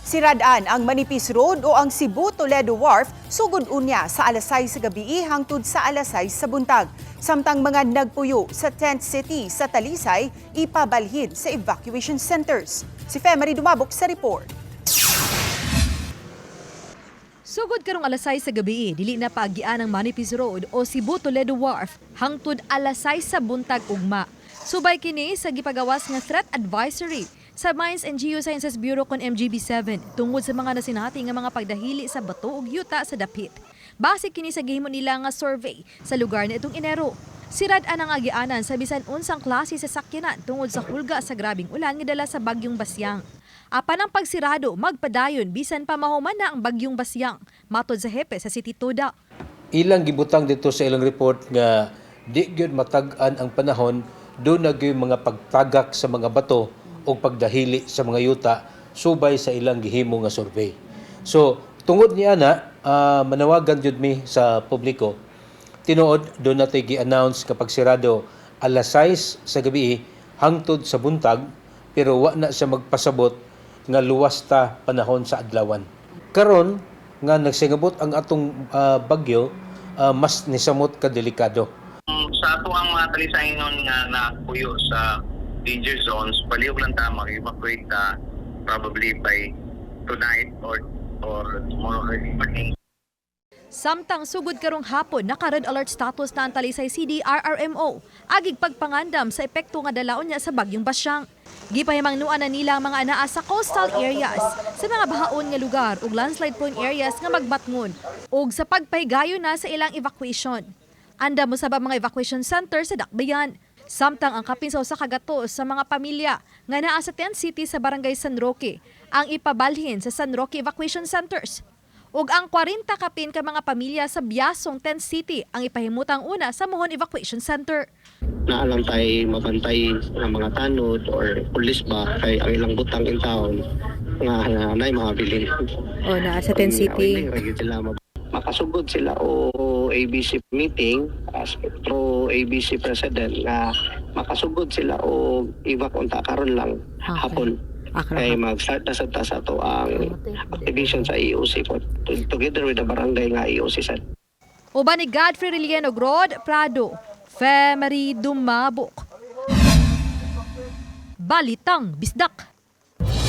Siradan ang Manipis Road o ang Cebu Toledo Wharf sugod unya sa alas 6 sa gabi hangtod sa alas 6 sa buntag. Samtang mga nagpuyo sa Tent City sa Talisay ipabalhin sa evacuation centers. Si Femery Dumabok sa report. Sugod karong alas 6 sa gabi, dili na paagian ang Manipis Road o Cebu Toledo Wharf hangtod alas 6 sa buntag ugma. Subay kini sa gipagawas nga threat advisory sa Mines and Geosciences Bureau kon MGB7 tungod sa mga nasinati nga mga pagdahili sa bato ug yuta sa dapit. Base kini sa gihimo nila nga survey sa lugar niadtong Enero. Sirad ang agianan sa bisan unsang klase sa sakyanan tungod sa hulga sa grabing ulan nga dala sa bagyong Basyang. Apan ang pagsirado magpadayon bisan pa mahuman na ang bagyong Basyang, matod sa hepe sa City Toda. Ilang gibutang dito sa ilang report nga di gyud matag-an ang panahon, do na gyud mga pagtagak sa mga bato o pagdahili sa mga yuta subay sa ilang gihimo nga survey. So tungod niya na manawagan jud mi sa publiko. Tinuod do natay gi-announce kapag sirado alas 6 sa gabi hangtod sa buntag, pero wa na siya magpasabot nga luwas ta panahon sa adlawan. Karon nga nagsingabot ang atong bagyo, mas nisamot ka delikado. Sa ato ang mga talisaynon nga napuyo sa danger zones, palihog lang ta mag-evacuate ta probably by tonight or tomorrow early morning. Samtang sugod karong hapon, naka-red alert status na ang Talisay CDRRMO agig pagpangandam sa epekto nga dalaon niya sa bagyong Basyang. Gipahimangnuan na nila ang mga anaa sa coastal areas, sa mga bahaon nga lugar ug landslide prone areas nga magbatngon ug sa pagpahigayon na sa ilang evacuation. Andam mosab ang mga evacuation center sa Dakbayan. Samtang ang kapin sa 1 ka gatos sa mga pamilya nga naa sa Tent City sa Barangay San Roque ang ipabalhin sa San Roque Evacuation Centers. Ug ang 40 kapin ka mga pamilya sa Biasong Tent City ang ipahimutang una sa Mohon Evacuation Center. Naa lang tay mabantay nga mga tanod or pulis ba kay ang ilang butang in town nga naay mga bilin. O, naa sa Tent City. Ra gyud sila makasugod sila o ABC meeting as pro ABC president nga makasugod sila o evac unta karon lang hapon kay mag-start na sa ta sa ato ang activation sa EOC po together with the barangay nga EOC sa Uban ni Godfrey Riliano Grod Prado, Femery Dumabok. Balitang Bisdak.